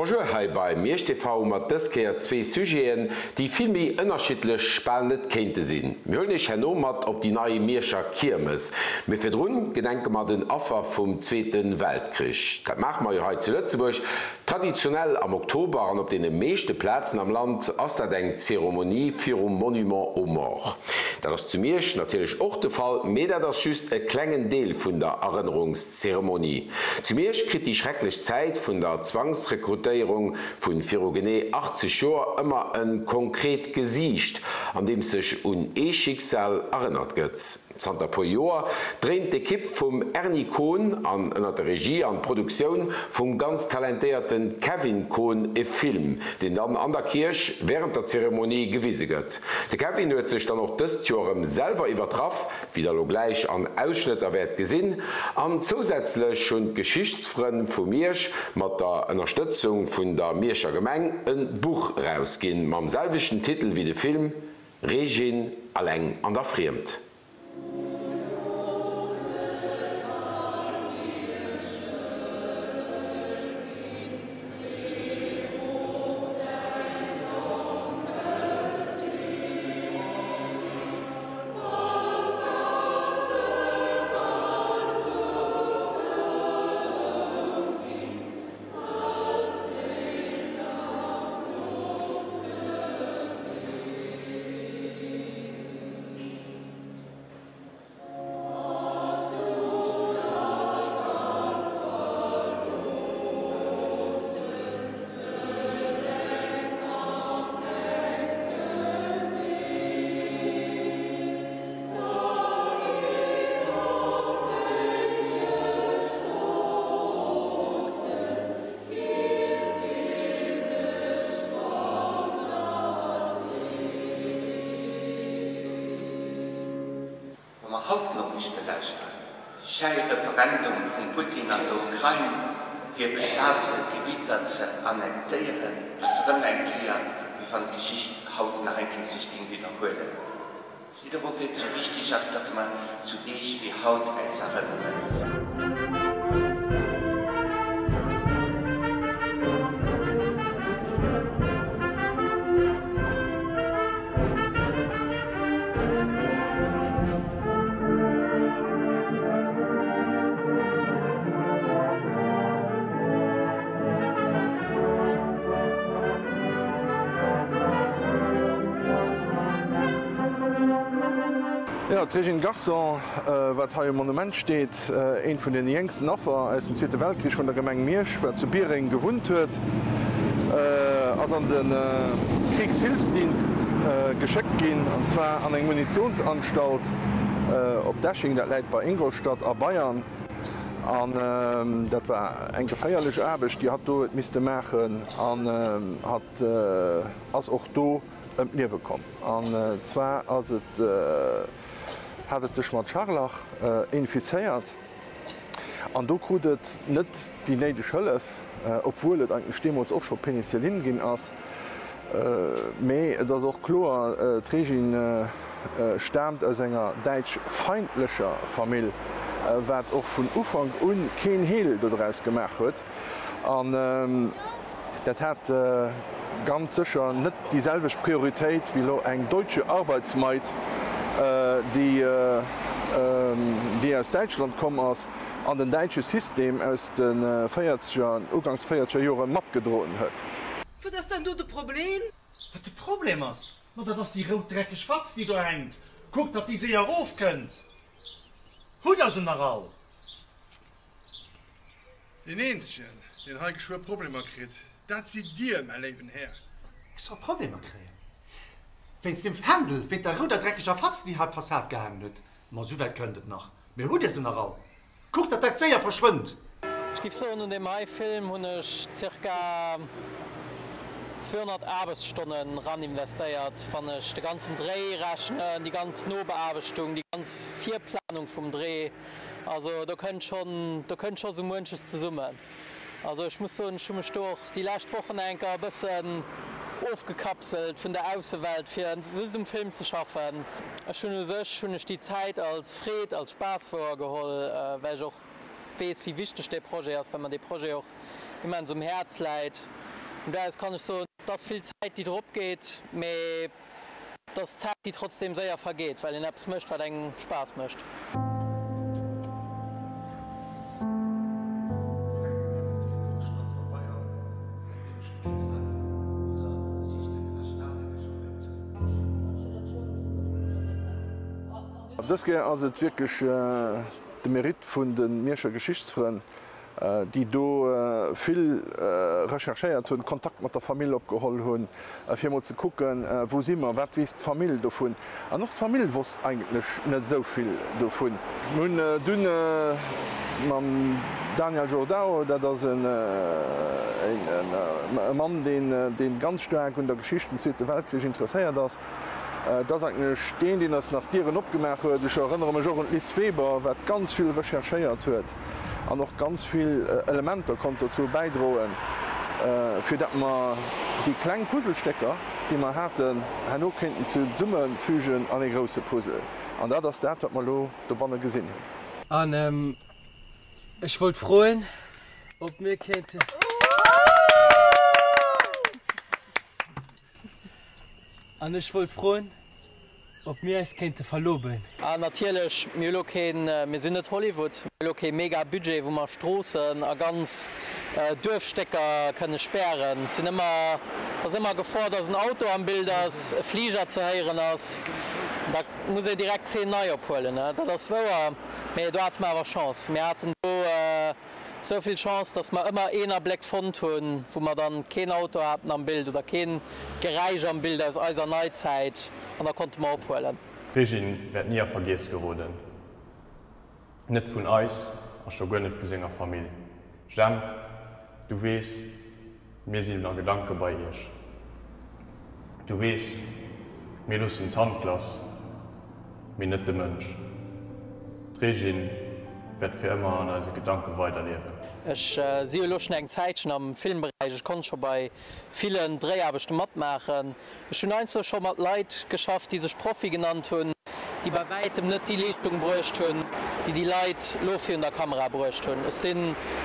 Bonjour hei bei Miersch TV mat dës Kéier zwee Sujeten, déi vill méi ënnerschiddlech bal net kéinte sinn. Mir huelen iech herno mat op déi nei Mierscher Kiermes, mee virdrun gedenke mer den Affer vum Zweete Weltkrich. Dat maache mer jo hei zu Lëtzebuerg Traditionell am Oktober an op deene meeschte Plazen am Land ass dat eng Zeremonie virum Monument aux Morts. Dat ass zu Miersch natierlech och de Fall, mee dat ass just e klengen Deel vun der Erënnerungszeremonie. Zu Miersch kritt déi schrecklech Zäit vun der Zwangsrekrutéierung vu viru genee 80 Joer ëmmer e konkret Gesiicht, an deem sech un ee Schicksal erënnert gëtt. Zanter puer Joer dréint d'Ekipp vum Erny Kohn an ënnert der Regie an Produktioun vum ganz talentéierte Kevin Kohn e Film, deen dann an der Kierch wärend der Zeremonie gewise gëtt. De Kevin huet sech dann och dëst Joer erëm selwer iwwertraff, wéi der lo gläich an Ausschnëtter wäert gesinn. An zousätzlech hunn d'Geschichtsfrënn vu Miersch mat der Ënnerstëtzung vun der Mierscher Gemeng e Buch erausginn mam selwechten Titel wéi de Film, Regine, Alleng an der Friemd. Wa mer haut d'Noriichte lauschteren, de schäi Referendum vum Putin an der Ukrain fir besate Gebitter ze annektéieren, ass erëm eng Kéier, wéi wann d'Geschicht haut nach eng Kéier sech géing widderhuelen. Jidderoo fir et sou wichteg ass, datt mer zu Deeg wéi haut äis erënneren. Jo, d'Régine Garçon, wat hei um Monument steet, eent vun den jéngsten Affer aus dem Zweete Weltkrich vun der Gemeng Miersch, wat zu Biereng gewunnt huet, ass an de Kriegshilfsdienst geschéckt ginn, an zwar an eng Munitionsanstalt op Desching, dat läit bei Ingolstadt a Bayern. An dat war eng geféierlech Aarbecht, déi hatt do huet misste maachen, an hatt ass och do ëm d'Liewe komm. An zwar ass et, hat et sech mat Scharlach infizéiert an do krut et net déi néideg Hëllef, obwuel et eigentlech deemools och scho Penicillin ginn ass. Mee et ass och kloer, d'Regine staamt aus enger däitschfeindlecher Famill, wat och vun Ufank un keen Heel dodraus gemaach huet. An dat hat ganz sécher net déi selwecht Prioritéit wéi elo eng deutsche Arbeitsmaid, déi aus Däitschland komm ass an den däitsche System aus de véierzeger, uganks véierzeger Jore matgedroen huet. Wat ass dann do de Problem? Wat de Problem ass? Ma dat ass déi rout dreckeg Fatz, déi do hänkt. Kuckt, datt déi séier erofkënnt. Hutt der se nach all? Deen eenzegen, deen hei geschwë Problemer kritt, dat sidd Dir, mäi léiwen Här. Ech soll Problemer kréien? Wéinst deem Fändel, wéint der rouder dreckeger Fatz, déi hei d'Fassad gehaangen huet? Ma esouwäit kënnt et nach. Mee hutt Dir se nach all? Kuckt, datt dat séier verschwënnt! Ech giff soen, un deem hei Film hunn ech circa 200 Aarbechtsstonnen ran investéiert, wann ech de ganzen Dréi rechnen, déi ganz Nobeaarbechtung, déi ganz Virplanung vum Dréi. Also do kënnt schonn, do kënnt scho sou muenches zesummen. Also ech muss soen, ech hu mech do och déi lescht Wochen enker e bëssen ofgekapselt vun der Aussewelt fir just um Film ze schaffen. Ech hunn u sech hunn ech déi Zäit als Freed, als Spaass wouer geholl, well ech och weess wéi wichteg dee Projet ass, well mer dee Projet och immens um Häerz läit. Vun do aus kann ech soen, et ass vill Zäit, déi drop geet, mee et ass Zäit, déi trotzdeem séier vergeet, well een eppes mécht, wat engem Spaass mécht. Dës Kéier ass et wierklech de Mérite vun de Mierscher Geschichtsfrënn, déi do vill recherchéiert hunn, Kontakt mat der Famill opgeholl hunn, fir emol ze kucken, wou si mer, wat weess d'Famill dovun. An och d'Famill wosst eigentlech net esou vill dovun. Mir hunn dunn mam Daniel Jordao, dat ass e Mann, dee ganz staark un der Geschicht vum Zweete Weltkrich interesséiert ass, Et ass eigentlech deen, deen eis nach d'Dieren opgemaach huet. Ech erënnere mech och un d'Liz Weber, wat ganz vill recherchéiert huet an och ganz vill Elementer konnt dozou bäidroen, fir datt mer déi kleng Puzzlestécker, déi mer haten, herno kéinten zesummefügen an ee grousse Puzzle. An dat ass dat, wat mer elo dobanne gesinn hunn. An ech wollt froen, ob mir kéinten. An ech wollt froen, ob mir eis kéinte verloben. An natierlech, mir hu lo keen, mir sinn net Hollywood, mir hu lo kee mega Budget, wou mer Stroossen a ganz Duerfstécker kënne spären. Et sinn ëmmer, et ass ëmmer Gefor, dass en Auto am Bild ass, e Fliger ze héieren ass. Da muss een direkt d'Zeen nei ophuelen. Dat ass wouer, mee do hate mer awer Chance. Mir haten do Sou vill Chance, dass mer ëmmer een Abléck fonnt hunn, wou mer dann keen Auto haten am Bild oder keen Geräisch am Bild aus eiser Neizäit an da konnte mer ophuelen. D'Régine wäert ni a Vergiess geroden. Net vun eis a scho guer net vu senger Famill. Jemp, du weess, Mir sinn a Gedanke bei iech. Du weess, mir loossen d'Hand lass, mee net de Mënsch. D'Régine wäert fir ëmmer an eise Gedanke weiderliewen. Ech si jo elo schonn eng Zäitchen am Filmberäich. Ech konnt scho bei villen Dréiaarbechte matmaachen. Ech hunn heiansdo scho mat Leit geschafft, déi sech Profi genannt hunn, déi bei wäitem net déi Leeschtung bruecht hunn, déi déi Leit lo virun der Kamera bruecht hunn. Ech si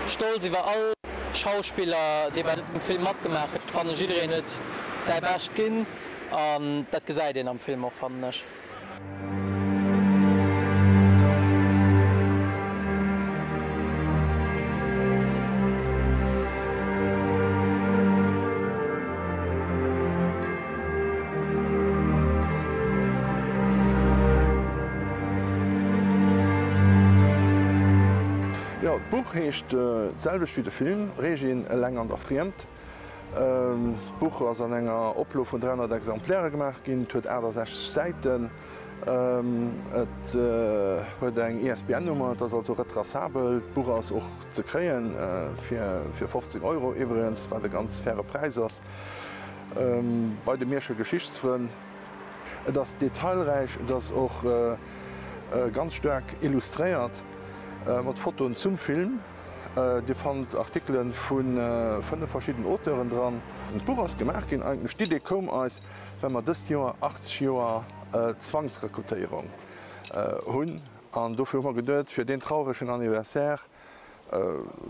stolz iwwer all Schauspiller, dee bei dësem Film matgemaach huet. Ech fanne jiddereen huet säi Bescht ginn an dat gesäit een am Film och, fannen ech. Jo, d'Buch heescht d'selwecht wéi de Film, Régine, eleng an der Friemt. D'Buch ass an enger Oplo vun 300 Exemplaire gemaach ginn. Et huet 68 Säiten. Et huet eng ISBN-Nummer, et ass also retraçabel. D'Buch ass och ze kréien fir 15 Euro iwwregens, wat e ganz faire Präis ass bei de Mierscher Geschichtsfrënn. Et ass detailräich, et ass och ganz staark illustréiert mat Fotoen zum Film. Dir fannt Artikele vu 5 verschidden Auteuren dran. D'Buch ass gemaach ginn, eigentlech d'Idee koum eis, well mer dëst Joer 80 Joer Zwangsrekrutéierung hunn. An dofir hu mer geduet, fir deen trauregen Anniversaire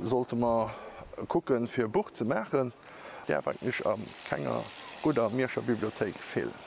sollte mer kucken, fir e Buch ze maachen. Däerf eigentlech a kenger gudder Mierscher Bibliothéik feelen.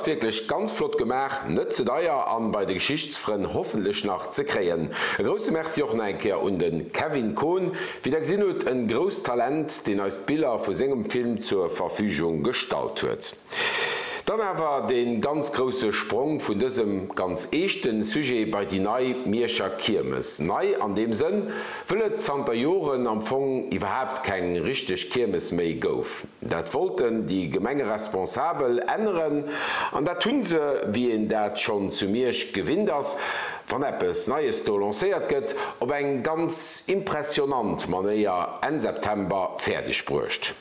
ass wierklech ganz flott gemaach, net ze deier an bei de Geschichtsfrënn hoffentlech nach ze kréien. E grousse Merci och nach eng Kéier un de Kevin Kohn, wéi der gesinn hutt en grousst Talent, deen eis d'Biller vu sengem Film zur Verfügung gestallt huet. Dann awer dee ganz grousse Sprong vun dësem ganz eeschten Sujet bei déi nei Mierscher Kiermes. Nei an deem Sënn, wëll et zanter Joren am Fong iwwerhaapt keng richteg Kiermes méi gouf. Dat wollten déi Gemengeresponsabel änneren an dat hunn se, wéi een dat schonn zu Miersch gewinnt ass, wann eppes Neies do lancéiert gëtt, op eng ganz impressionant Manéier Enn September fäerdeg bruecht.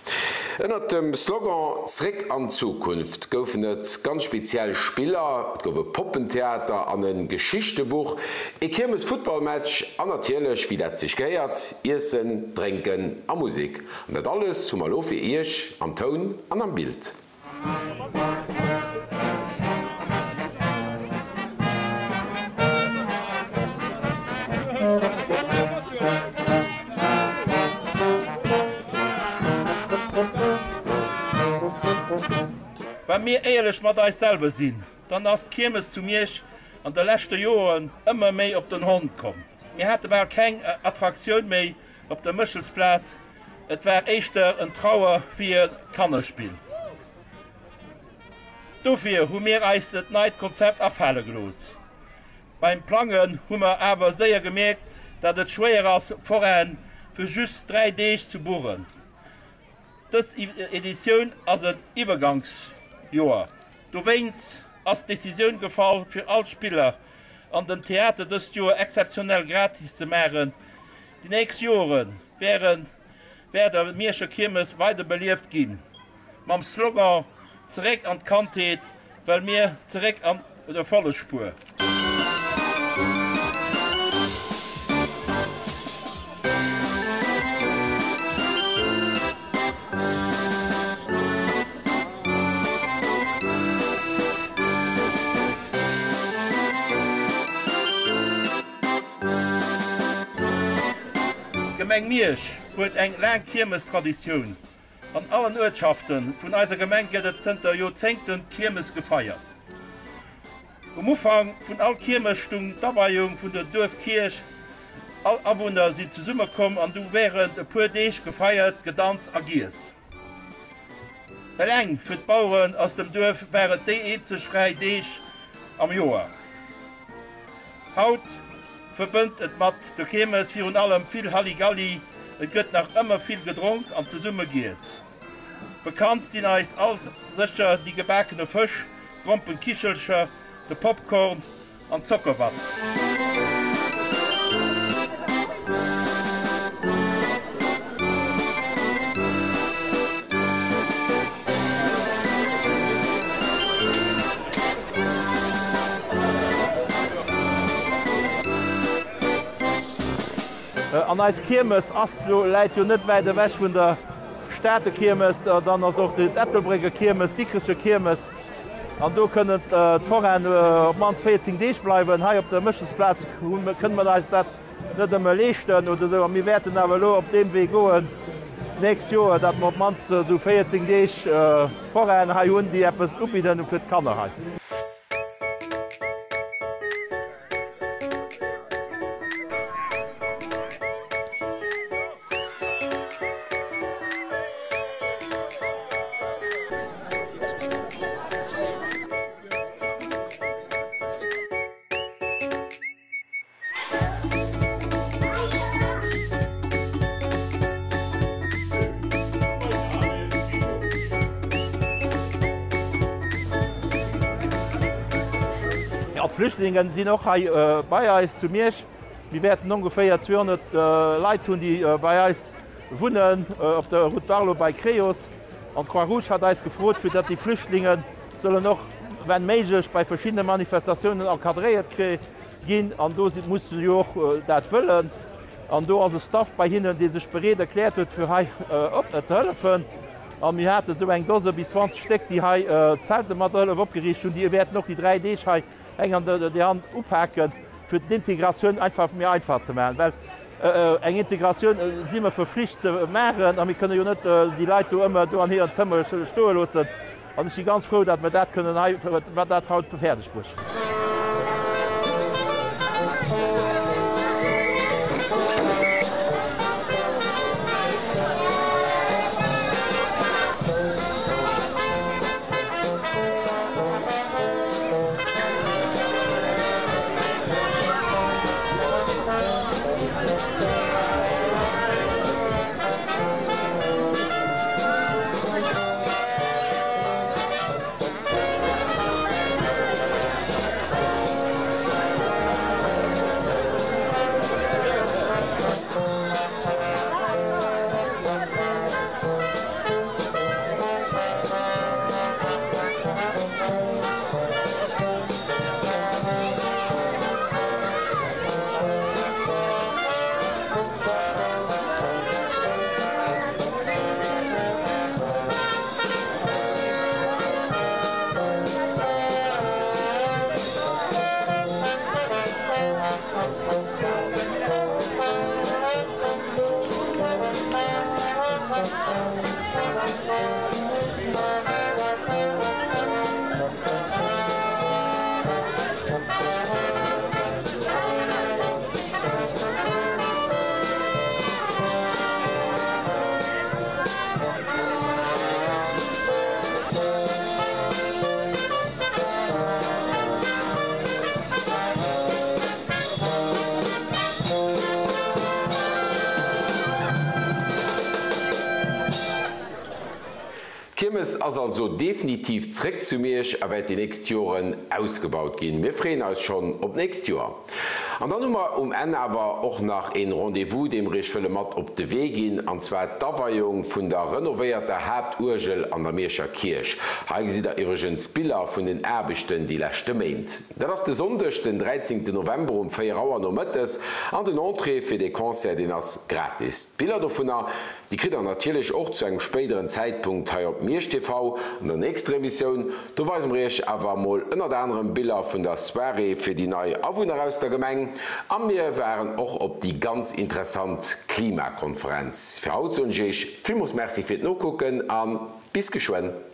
Ënnert dem Slogan Zréck an d'Zukunft goufen et ganz speziell Spiller, et gouf e Poppentheater an e Geschichtebuch, ee Kiermes-Futtballmatch an natierlech, wéi dat sech gehéiert, Iessen, Drénken a Musek. An dat alles hu mer elo fir Iech am Toun an am Bild. Wa mir éierlech mat eis selwer sinn, dann ass d'Kiermes zu Miersch an de leschte Joren ëmmer méi op den Hond komm. Mir hate bal keng Attraktioun méi op der Méchelsplaz, et war éischter en Trauer wéi e Kannerspill. Dofir hu mir eis et neit Konzept afale gelooss. Beim Plangen hu mer awer séier gemierkt, dat et schwéier ass Forainen fir just 3 Deeg ze buchen. Dës Editioun ass en Iwwergangsjoer. Dowéinst ass d'Decisioun gefall fir all d'Spiller an den Theater dëst Joer exzeptionell gratis ze maachen. Déi nächst Jore wären wäert der Mierscher Kiermes weider belieft ginn. Mam Slogan Zeréck an d'Kandheet, well mir zeréck an d'Erfollegsspuer. D'Gemeng Miersch huet eng laang Kiermestraditioun. An allen Uertschafte vun eiser Gemeng gëtt et zënter Joerzéngten d'Kiermes gefeiert. Um Ufank vun all Kiermes stung d'Aweiung vun der Duerfkierch. All Awunner sinn zesummekomm an du wärend e puer Deeg gefeiert, gedanzt a giess. Eleng fir d'Baueren aus dem Duerf war et déi eenzeg fräi Deeg am Joer. Haut verbënnt et mat der Kiermes virun allem vill Halligalli, et gëtt nach ëmmer vill gedronk an zesumme giess. Bekannt sinn eis all sécher déi gebakene Fësch, d'Grompenkichelcher, de Popcorn an Zockerwatt. An eis Kiermes ass jo, läit jo net wäit ewech vun der Stater Kiermes. Dann ass och d'Ettelbrécker Kiermes, d'Dikrecher Kiermes. An do kënnen d'Forainen op d'mannst 14 Deeg bleiwen. Hei op der Méchelsplaz kënne mer eis dat net ëmmer leeschten oder esou. A mir wäerten awer elo op deem Wee goen d'nächst Joer, datt mer op d'mannst esou 14 Deeg Forainen hei hunn, déi eppes ubidden fir d'Kanner hei. D'Flüchtlingen sinn och hei bei eis zu Miersch. Mir wäerten ongeféier 200 Leit hunn, déi bei eis wunnen op der Route d'Arlot bei Creos. An d'Croix Rouge hat eis gefrot, fir datt déi Flüchtlinge sollen och, wenn méiglech, bei verschiddene Manifestatiounen encadréiert ginn. An do musse se jo och dat wëllen. An do ass e Staff bei hinnen, dee sech bereet erkläert huet, fir hei op ze hëllefen. A mir hate sou eng Dose bis 20 Stéck, déi hei d'Zelter mat der Hëllef opgeriicht hunn. Déi wäerten och déi 3 Deeg hei eng an der Hand upaken, fir d'Integratioun einfach méi einfach ze maachen. Well eng Integratioun si mer verflicht ze maachen a mir kënne jo net déi Leit do ëmmer do an hiren Zëmmere stoe loossen. An ech si ganz frou, datt mer dat kënnen hei, mer dat haut fäerdeg bruecht hunn. D'Kiermes ass also definitiv zréck zu Miersch a wäert déi nächst Joren ausgebaut ginn. Mir freeën eis schonn op d'nächst Joer. An dann hu mer um Enn awer och nach een Rendez-vous, dee mer iech wëlle mat op de Wee ginn, an zwar d'Aweiung vun der renovéierter Haaptuergel an der Mierscher Kierch. Hei gesitt der iwwregens Biller vun den Aarbechten déi leschte Méint. Dat ass de Sonndeg, den 13 November um 4 Auer nomëttes an den Entrée fir dee Concert, deen ass gratis. D'Biller dovunner Déi kritt der natierlech och zu engem spéideren Zäitpunkt hei op Miersch TV. An der nächster Emissioun, do weise mer iech awer emol ënnert anerem Biller vun der Soirée fir déi nei Awunner aus der Gemeng a mir waren och op déi ganz interessant Klimakonferenz. Fir haut soen ech iech villmools Merci fir d'Nokucken a bis geschwënn.